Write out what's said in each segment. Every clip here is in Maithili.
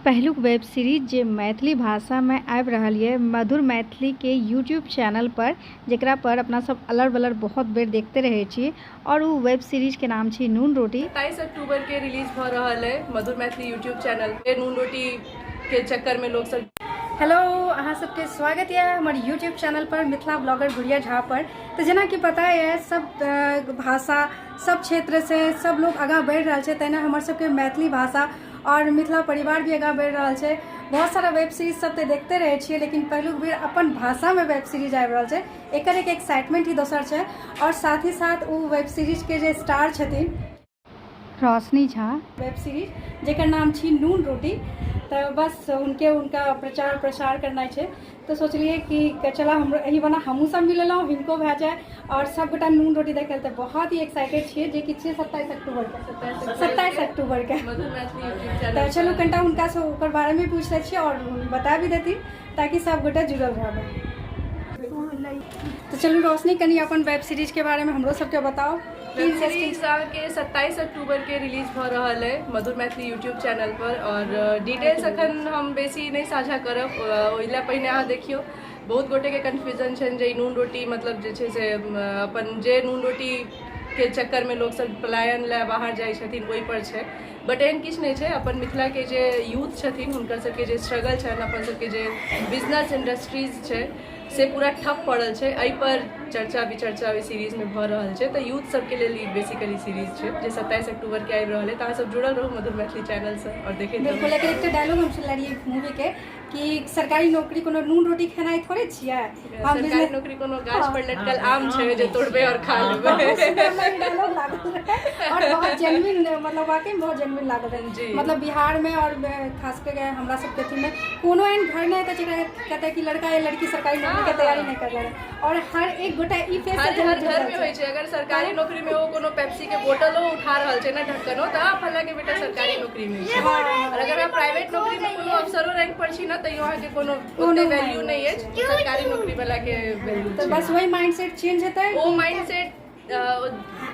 पहिलुक वेब सीरीज जे मैथिली भाषामे आबि रहल यऽ मधुर मैथिलीके यूट्यूब चैनल पर, जेकरा पर अपना सब अलर बलर बहुत बेर देखते रहै छी और उ वेब सीरीज के नाम छी नून रोटी। 27 अक्टूबर के रिलीज भऽ रहल है मधुर मैथिली यूट्यूब चैनल पे। नून रोटी के चक्कर में लोग सब। हेलो, अहाँ सबके स्वागत यऽ हमर यूट्यूब चैनल पर मिथिला ब्लॉगर गुड़िया झा पर। तो जेना कि पता यऽ सब भाषा सब क्षेत्र से सब लोग आगाँ बढ़ि रहल छै, तहिना हमर सबके मैथिली भाषा और मिथिला परिवार भी आगाँ बढ़ि रहल छै। बहुत सारा वेब सीरीज सब तऽ देखते रहै छियै, लेकिन पहिलुक बेर अपन भाषामे वेब सीरीज आबि रहल छै, एकर एक एक्साइटमेंट ही दोसर छै। और साथ ही साथ ओ वेब सीरीज के जे स्टार छथिन रोशनी झा, वेब सीरीज जेकर नाम छी नून रोटी, तऽ बस उनके उनका प्रचार प्रसार करनाइ छै। तऽ सोचलियै कि चला हमरो एहि बना हमहूँ सब मिल लेलहुँ, हिनको भए जाए और सबगोटा नून रोटी देखै लए। तऽ बहुत ही एक्साइटेड छियै जे कि छियै 27 अक्टूबरके, 27 अक्टूबरके। तऽ चलू कनिटा हुनकासँ ओकर बारेमे पूछि लै छियै और बता भी देथिन ताकि सबगोटा जुड़ल रहबै। तऽ चलू रोशनी, कनि अपन वेब सीरीजके बारेमे हमरो सबके बताउ। वेब सीरीज अहाँके 27 अक्टूबर के रिलीज भऽ रहल है मधुर मैथिली यूट्यूब चैनल पर और डिटेल्स अखन हम बेसी नहि साझा करब, ओहि लए पहिने अहाँ देखियौ। बहुत गोटेके कन्फ्यूजन छनि जे ई नून रोटी मतलब जे छै से अपन जे नून रोटी के चक्करमे लोक सब पलायन लए बाहर जाइ छथिन ओहि पर छै, बट एहन किछु नहि छै। अपन मिथिलाके जे यूथ छथिन हुनकर सबके जे स्ट्रगल छनि, अपन सबके जे बिजनेस इंडस्ट्रीज छै से पूरा ठप पड़ल छै, एहि पर चर्चा विचर्चा ओहि सीरीजमे भऽ रहल छै। तऽ यूथ सबके लेल ई बेसिकली सीरीज छै जे 27 अक्टूबरके आबि रहल है। तऽ अहाँ सब जुड़ल रहू मधुर मैथिली चैनलसँ आओर देखैत रहू। बिल्कुल, एकर एकटा डायलॉग हम सुनले रहियै मूवी के कि सरकारी नौकरी कोनो नून रोटी खेनाइ थोड़े छियै, हम सरकारी नौकरी कोनो गाछ पर लटकल आम छै जे तोड़बै और खा लेबै। बहुत सुंदर हमरा ई डायलॉग लागल रहै और बहुत जेन्युइन, मतलब वाकई में बहुत जेन्युइन लागल रहै। मतलब बिहार में और खास करके हमरा सबके अथी में कोनो एहन घर नहि हेतै जेकरा कहतै कि लड़का या लड़की सरकारी नौकरी के तैयारी नहि कर रहल, और हर एक गोटा ई फेज से हर जरूर हर घर जुड़ल में छै। होइ छै, अगर सरकारी नौकरी में ओ कोनो पेप्सी के बोतलो उठा रहल छै ना ढक्कनो, तऽ फल्ला के बेटा सरकारी नौकरी में छै। और अगर अहाँ प्राइवेट नौकरी में कोनो अफसरो रैंक पर छी ना तैयो अहाँके कोनो ओते वैल्यू नहि अछि, सरकारी नौकरी वाला के वैल्यू तऽ बस वही माइंडसेट चेंज हेतै। ओ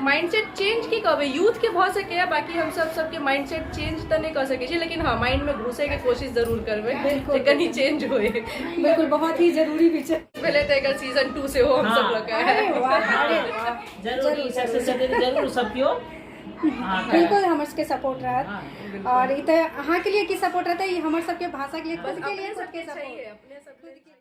माइंडसेट चेंज की कहबै, यूथ के भऽ सकैए, बाकी हम सब सबके माइंडसेट चेंज तऽ नहि कऽ सकै छी, लेकिन हँ माइंड में घुसै के कोशिश जरूर करबै जे कनि चेंज होय। बिल्कुल, बहुत ही जरूरी भी छै। भेलै तऽ एकर सीजन 2 सेहो हम सब लऽ कऽ अरे वाह, अरे वाह, जरूर सक्सेस हेतै तऽ जरूर सब केओ। बिल्कुल हमर सबके सपोर्ट रहत। और ई तऽ अहाँके लिए की सपोर्ट रहतै, ई हमर सबके भाषा के लिए, खुद के लिए सबके सपोर्ट अपने सबके।